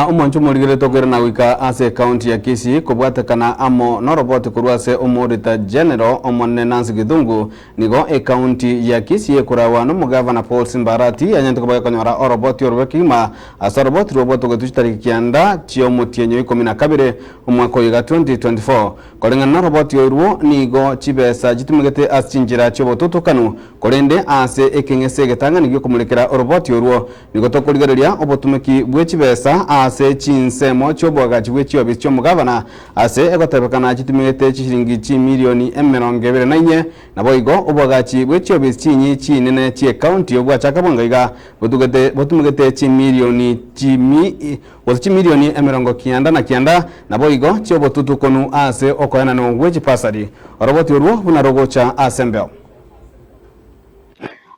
Omwancho omorigereri tokoirana goika ase ekaunti ya Kisii kobwatekana amo noroboti korwa ase Omoauditor General Omonene Nancy Githungu. Nigo ekaunti ya Kisii ekorawa nomogavana Paul Simba Arati yanyarete koba gekonyora oroboti orobe kegima ase oroboti rwobwatogetwe chitariki kianda chiomotienyi o ikomi na kabere omwaka oyo iga 2024. Koreng'ana noroboti orwo nigo chibesa chitumegete ase chinchera chiobotutukanu korende ase ekeng'ese egetang'ani giokomorekera oroboti orwo Nigo tokorigereria obotumeki bwe chibesa ase chinsemo chi'oboagachi bwe chiofisi chi'omogavana, ase egotebekana chitumegete chishilingi chimilioni 24, naboigo oboagachi bwe chiofisi chinyi chinene chi'ecounty obwachaka bwango iga botugete botumegete chimilioni chimi gose chimilioni 99, naboigo chi'obotutukonu ase okoenanwa gwe chipasari. Oroboti orwo buna rogocha ase embeo.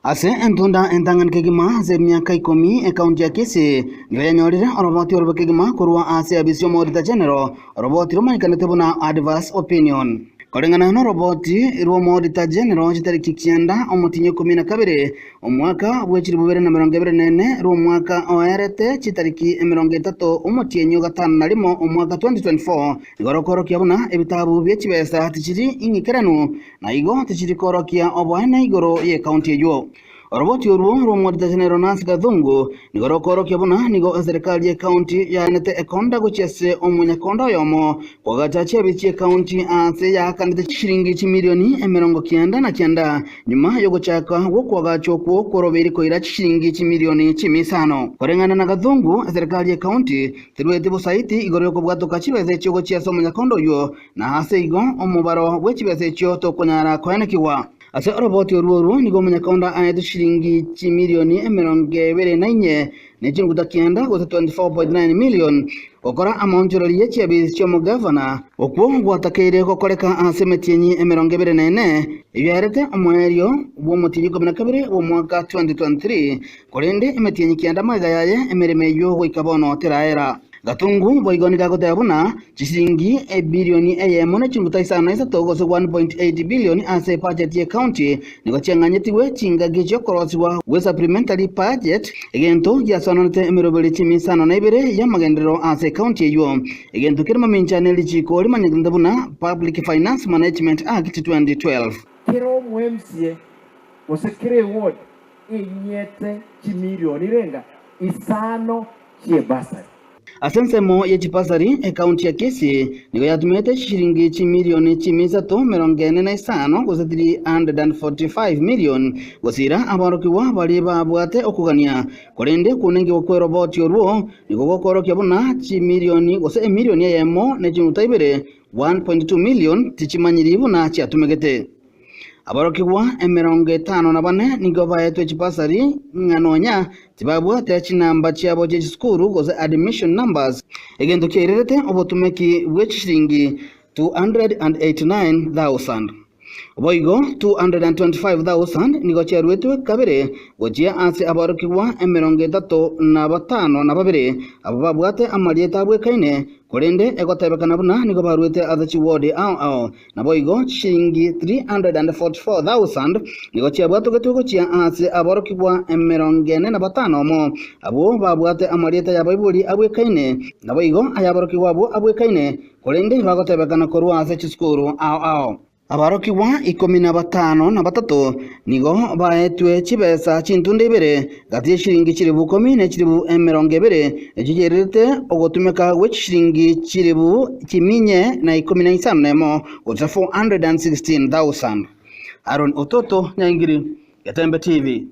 Ase entunda entang'ani kegima ase emiaka ikomi, ekaunti ya Kisii nigo yanyorire oroboti orobe kegima korwa ase abisi y'Omoauditor General, oroboti romanyekanete buna Adverse Opinion. Koreng'ana noroboti rw'Omoauditor General chitariki kianda omotienyi o ikomi na kabere omwaka bwe chilifu bibere na 24 rw'omwaka oerete chitariki 30 omotienyi o gatano na rimo omwaka 2024 nigo rokoorokia buna ebitabu bie chibesa tichiri ing'ikeranu na igo tichiri koorokia oboene igoro y'ekaunti eyio. Oroboti orwo rw'Omoauditor General Nancy Gathungu nigo rokoorokia buna nigo eserekari y'ekaunti yaenete ekonda gochia ase omonyakonda oyomo koagacha chiabi chi'ekaunti aase yaakanete chishilingi chimilioni 99 nyuma y'ogochaka gw'okoagacha okwo kworobeiri koira chishilingi chimilioni chimisano. Koreng'ana na Gathungu, eserekari y'ekaunti terweti bosaiti igoro y'okobwatoka chibesa echio gochia ase omonyakonda oyio Na ase igo omobaro bwe chibesa echio tokonyara koenekigwa. Ase oroboti orwo orwo nigo omonyakonda aetwe chilingi chimilioni 24 ne chinguta kianda, gose 24.9 million, gokora amaonchoreri ye chiabisi chi'omogavana. Okwo gwatakeire gokoreka ase emetienyi 24 eyio yaerete omoerio bw'omotienyi 12 bw'omwaka 2023, korende emetienyi kianda magega yaye emeremo eyio goika bono teraera. Gatungu boigo nigo agoteba buna chisiringi ebilioni eyemo ne chinguta isano na isato gose 1.8 billion ase ebudget ye county nigo chiang'anyetigwe chingaki chi'okorosigwa gwe supplementary budget, egento giasoananete emeroberi chimi isano na ibere y'amagenderero ase ecounty eyio. Egento kere mamincha ne richiko rimanyekanete buna Public Finance Management Act 2012. Kera omo-MCA gose kera eward enyete chimilioni renga isano chi'ebasari. Ase ensemo ye chibasari, ekaunti ya Kisii nigo yatumete chishilingi chimilioni chimia isato 45 gose 345 million gosiira aborokigwa baria babwate okogania, korende okounenkiwa kw'eroboti orwo nigo gokoorokia buna chimilioni gose emilioni eyemo ne chinuta ibere, 1.2 million, tichimanyiri buna chiatumegete. Aborokigwa 54 nigo baetwe chibasari ng'a nonya tibabwate chinamba chiabo chie chisukuru gose admission numbers, egento kiairerete obotumeki bwe chishilingi 289,000. Boigo 225,000 nigo chiaruetwe kabere gochia ase aborokigwa 35 abwo babwate amarieta abwekaine, korende egotebekana buna nigo baruete ase chiwodi ao ao. Naboigo chishilingi 344,000 nigo chiabwatogetwe gochia ase aborokigwa 45 omo, abwo babwate amarieta y'abaibori abwekaine, naboigo ay'aborokigwa abwo abwekaine, korende bagotebekana korwa ase chisukuru ao ao. Aborokigwa 53 nigo baetwe chibesa chintunda ibere, gati ye chilingi chilifu ikomi ne chilifu 20, echio chiairerete ogotumeka gwe chishilingi chilifu chiminye na 15 gose 416,000. Aaron Ototo, Nyaingiri, Getembe TV.